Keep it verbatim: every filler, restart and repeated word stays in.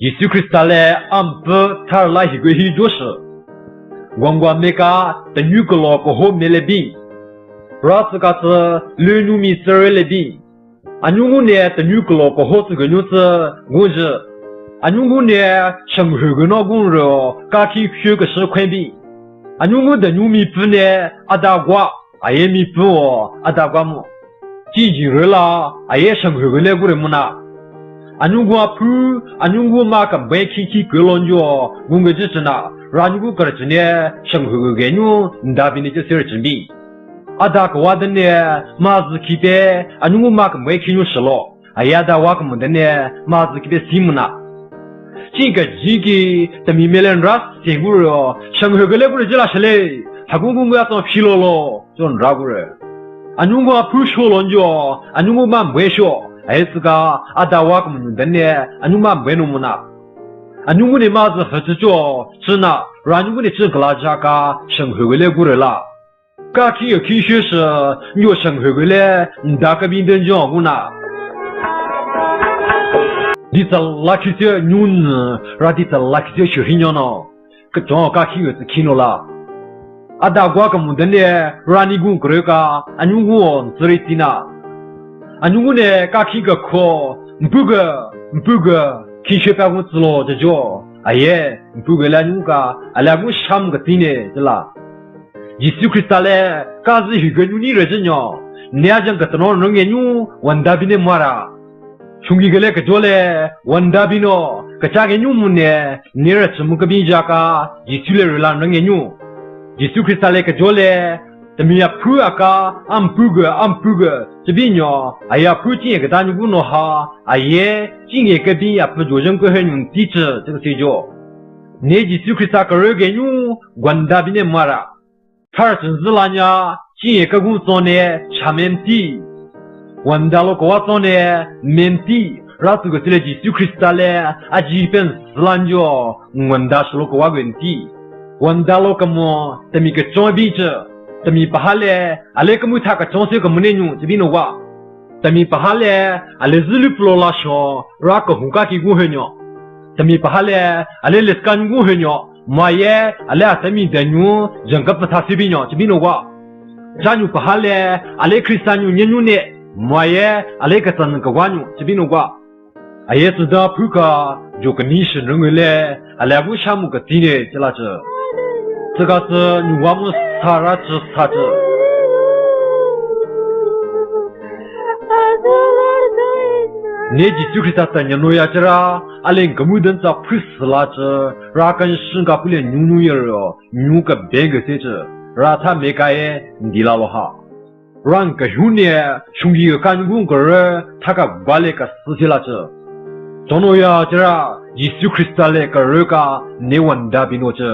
Jisu Khrista le a mpü thar la hikü hi joshü. Gwangwa meka tenyu kelo keho mele bin. Ra tsü ka tsü lünyu mi tsüre le bin. Anyungu ne tenyu kelo keho tsü genyu tsü gunjü. Anyungu ne shenghu geno gunro ka khi khyu keshü khwen bin. Anyungu denyu mi pü ne ada gwa, aye mi pü o ada gwa mu. Chi ji rü la aye shenghu gele gure muna. Anyungu a phu, anyungu ma kembwe khi khi kü lonjo gunge ji china, ra anyungu kere chine shenghu genyu nda bi ne je sir chimbi. Ada kewa dene ma zü kipe anyungu ma kembwe khi nyu shelo. Aye ada wa kemu dene ma zü kipe si muna. Chi ka ji ki temi mele nra se gure o shenghu gele gure jila shele. Hagungu ngu aton philolo jo nra gure. Anyungu a phu sho lonjo, anyungu ma mbwe sho. Aye tsü ka ada wa kemu nyu dene anyungu ma mbwe no muna. Anyungu ne ma zü hü tsü cho, china, ra anyungu ne chü kela ja ka shenghu gele gure la. Ka khi yo khi shü shü, nyo shenghu gele nda ka bin den jo guna. Di tsü la khi se nyu nü, ra di tsü la khi se shü hi nyo no. Kechon ka khi yo tsü khi no la. Ada gwa kemu dene ra ni gun kere ka anyungu o ntsüri tina. Anyungu ne ka khi ke kho, mpu ge, mpu ge, khi she pa gun tsü lo je jo. Aye, mpu ge le anyungu ka, ale agun sham ke tine je la. Jisu Khrista le ka zü hyu ge nyu ni re je nyo. Ne a jang ke teno nge nyu, wanda bi ne mara. Shungi gele kejo le, wanda bino, kecha genyu mu ne, nere chü mu kebin ja ka, Jisu le rüla nre ngenyu. Jisu Khrista le kejo le, temi a phu aka, a mpu ge, a mpu ge, chebinyo, aye a phu chinye keda nyu bu no ha, aye, chinye kebin a phu jo jeng ke he nyu nti chü, chü ke se jo. Ne Jisu Khrista kerü genyu, gwanda bine mara. Thar chünzü la nya, chinye kegu tsone, cha menti. Wanda lo kewa tsone, menti. Ra tsü ke sile Jisu Khrista le, aji pen zü la njo, ngwanda shü lo kewa genti. Wanda lo kemo, temi kechon bi chü. Temi paha le, ale kemu tha kechon se kemu ne nyu, chebino wa. Temi paha le, ale zü lu plo la sho, ra kehun ka ki gu henyo. Temi paha le, ale leska nyu gu henyo. Mwaye, ale atemi denyu, jengkep pesa sibinyo, chebino wa. Chanyu paha le, ale Khrista nyu nyenyu ne, mwaye, ale ketsan kewanyu, chebino wa. Aye tsüda phuka, jo keni shenrenge le, ale abu shamu ketine, chela che. Tsüka tsü, nyu wa mu sara che sa che. Ne Jisu Khrista tanyano ya chera, ale nkemu den tsa phu sü la che, ra kan shin ka pule nyu nyu yero, nyu ka benge se che, ra tha me ka ye, ndi la lo ha. Ran kehyu ne, shungi ka ngun kere, tha ka bale ka sü se la che. Tono ya chera, Jisu Khrista le kere ka, ne wanda bino che.